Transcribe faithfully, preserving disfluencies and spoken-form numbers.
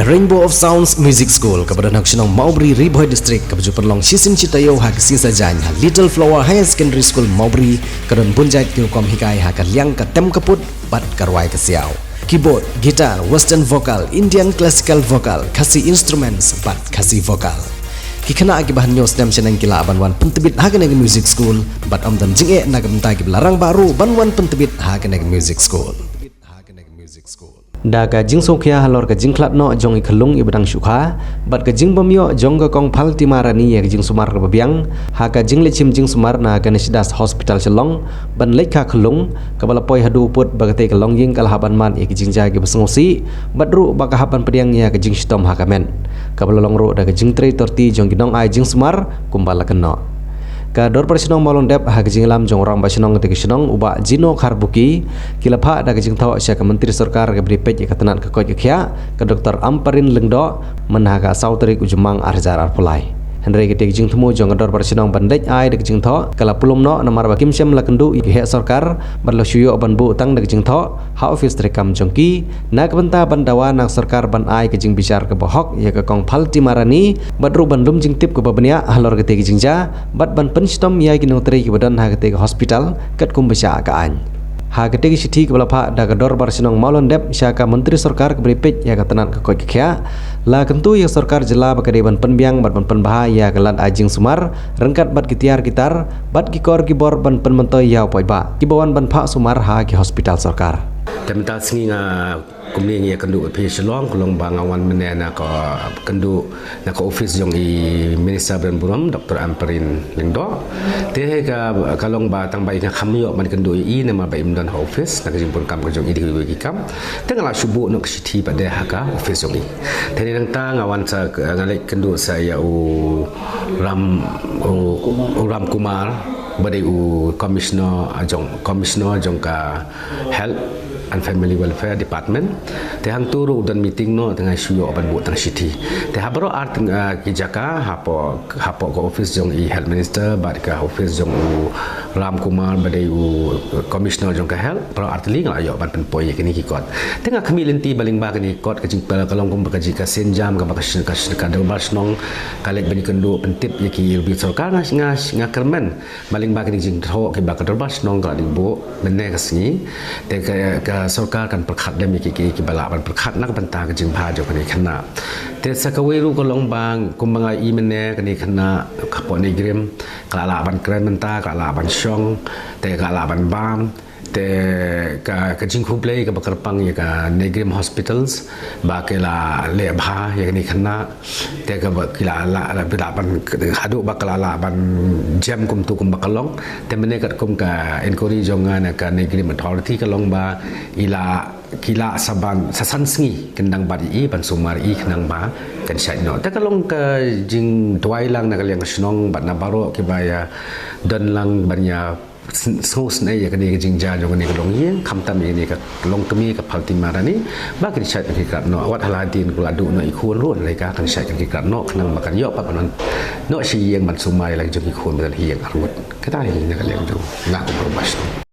Rainbow of Sounds Music School, kaba don ha ka shnong Mawbri, Ri Bhoi District, kaba ju pynlong shisien shi taïew ha ka sngi Saitjaiñ ha Little Flower Higher Secondary School Mawbri, ka don bun jait ki rukom hikai ha ka liang ka tem ka put bad ka rwai ka siaw. Keyboard, guitar, western vocal, Indian classical vocal, Khasi instruments bad Khasi vocal. Ki khynnah kiba hynñiew snem shaneng ki lah ban wan pyntbit ha kane ka music school bad ym don jingeh na ka bynta kiba la rangbah ruh ban wan pyntbit ha kane ka music school. Da ka jingsngewkhia halor ka jingkhlad noh jong i khyllung iba dang shu kha bad ka jingbym ïoh jong ka Kong Phaltima Rani ïa ka jingsumar kaba biang ha ka jingleit shim jingsumar na Ganesh Das Hospital Shillong ban leit kha khyllung, kaba la poi haduh pud ba katei ka longïing ka la hap ban mad ïa ka jingjia kiba sngewsih bad ruh ba ka hap ban pdiang ïa ka jingshitom ha ka met, kaba la long ruh da ka jingtrei torti jong ki nongai jingsumar kumba la kynnoh. Ka Dorbar Shnong Mawlyndep ha ka jingïalam jong u Rangbah Shnong katei ka shnong, u Bah Jino Kharbuki, ki la phah da ka jingthoh sha ka Myntri Sorkar kaba dei peit ïa ka tnat ka koit ka khiah, ka Doktor Ampareen Lyngdoh, myn ha ka saw tarik u Jymmang ar hajar arphew lai. Hynrei katei ka jingthmu jong ka Dorbar Shnong ban leit ai da ka jingthoh ka la pulom noh namar ba kim shym la kynduh ïa ki heh sorkar bad la shu ïoh ban buh tang da ka jingthoh ha ophis treikam jong ki, na ka bynta ban dawa na ka sorkar ban ai ka jingbishar kaba hok ïa ka Kong Phaltima Rani bad ruh ban lum jingtip kaba bniah halor katei ka jingjia bad ban pynshitom ïa ki nongtrei kiba don ha katei ka hospital katkum ba shah ka aiñ. Ha katei ka shithi kaba la phah da ka Dorbar Shnong Mawlyndep sha ka Myntri Sorkar kaba dei peit ïa ka tnat ka koit ka khiah, la kyntu ïa ka sorkar jylla ba ka dei ban pynbiang bad ban pynbha ïa ka lad ai jingsumar ryngkat bad ki tiar ki tar bad ki kor ki bor ban pynmyntoi ïa u paidbah kiba wan ban phah sumar ha ki hospital sorkar. Te mynta sngi nga kumne ngi ïa kynduh phi Shillong, ka long ba nga wan mynne na ka kynduh na ka office jong i Minister ba donburom, Doktor Ampareen Lyngdoh. Te ka, ka long ba tang ba i nga kham ïoh ban kynduh ïa i namar ba im don ha office na ka jingpynkam ka jong i da kiwei ki kam. Te nga la shu buh noh ka shithi pat de ha ka office jong i. Te nangta nga wan sa, nga leit kynduh sa ïa u Ram, u, u Ram Kumar, ba dei u commissioner jong, commissioner jong ka Health and Family Welfare Department. Te hangtu ruh u don meeting noh, te nga shu ïoh ban buh tang shithi. Te ha baroh ar teng, ah, ki jaka, hapoh, hapoh ka office jong i Health Minister bad ka office jong u Ram Kumar ba dei u Commissioner jong ka Health, baroh ar tylli nga la ïoh ban pynpoi ïa kine ki kot. Te nga khmih lynti ba lyngba kine ki kot, ka jingpyl ka long kumba ka jingkynjah kaba ka syn-, ka syn-, ka Dorbar Shnong ka leit ban ïakynduh pyntip ïa ki rup sorkar, nga, nga, nga kyrmen ba lyngba kine ki jingthoh kiba ka Dorbar Shnong ka la dei buh mynne ka sngi. Te ka, ka sorkar kan pyrkhat lem ïa ki, ki, kiba lah ban pyrkhat na ka bynta ka jingbha jong kine ki khynnah. Te sa kawei ruh ka long ba kumba nga ïohi mynne kine ki khynnah hapoh NEIGRIHMS ka la lah ban kren mynta, ka la lah ban shong, te ka la lah ban bam. Te ka, ka jingkhublei kaba kyrpang ïa ka NEIGRIHMS Hospitals ba ki la leh bha ïa kine ki khynnah. Te kaba ki la, la, la, la ban, haduh ba ka la, la ban jem kumtu kumba ka long. Te mynne katkum ka inquiry jong nga na ka NEIGRIHMS Authority ka long ba i la, ki la sa ban, sa san sngi kyndang bad i ban sumar i khnang ba kan shait noh. Te ka long ka jingduwai lang na ka liang ka shnong bad na baroh kiba ïa don lang ban ïa sn-, sngewsynei ïa kane ka jingjia jong kane ka longïing, khamtam ïa kane ka longkmie ka Phaltima Rani, ba kin shait ban kyrkhat noh, wat hala hadien ka la duh noh i khun ruh, lei ka kan shait ban kyrkhat noh, khnang ba kan ïoh pat ban wan noh sha ïing ban sumar ïa la ki jong ki khun ba don ha ïing arngut. Kata hi na ka liang jong nga kum u Dorbar Shnong.